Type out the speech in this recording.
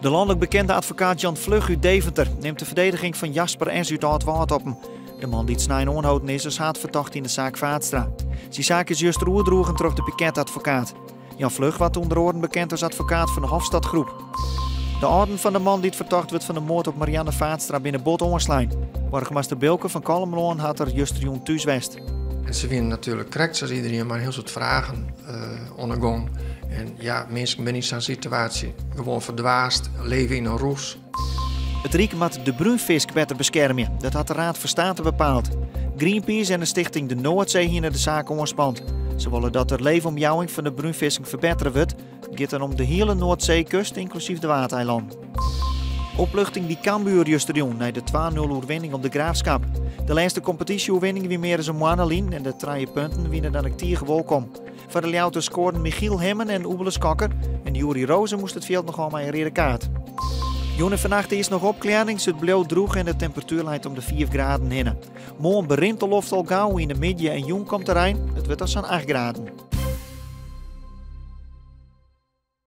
De lanlik bekende advokaat Jan Vlug út Deventer nimt de ferdediging fan Jasper S. út Aldwâld op him. De man dy't snein oanholden is as haadfertochte yn de saak Vaatstra. Syn saak is juster oerdroegen troch de piketadvokaat. Jan Vlug waard ûnder oaren bekend as advokaat fan de Hofstadgroep. De âlden fan de man dy't fertocht wurdt fan de moard op Marianne Vaatstra binne bot oanslein. Boargemaster Bilker fan Kollumerlân hat der justerjûn thús west. En se wiene natuerlik krekt sa as iderien mei in hiel soad fragen oan 'e gong. En ja, minsken binne yn sa'n situaasje gewoan ferdwaasd, leve yn in roes. It Ryk moat de brúnfisk better beskermje. Dat hat de Raad van State bepaald. Greenpeace en de stichting De Noordzee hiene de saak oanspand. Se wolle dat de leefomjouwing fan de brúnfisken ferbettere wurdt. It giet dan om de hiele Noardseekust, ynklusyf de Waadeilannen. Opluchting by Cambuur justerjûn nei de 2-0 oerwinning op de Graafschap. De lêste kompetysje-oerwinning wie mear as in moanne lyn en de trije punten wiene dan ek tige wolkom. Foar de Ljouwerters skoarden Michiel Hemmen en Oebele Skokker en Yuri Rozen moast it fjild noch ôf mei in reade kaart. Jûn en fannacht earst noch opklearrings, it bliuwt drûch en de temperatuer leit om de 5 graden hinne. Moarn berint de loft al gau, yn de middei en jûn komt de rein, it wurdt dan sa'n 8 graden.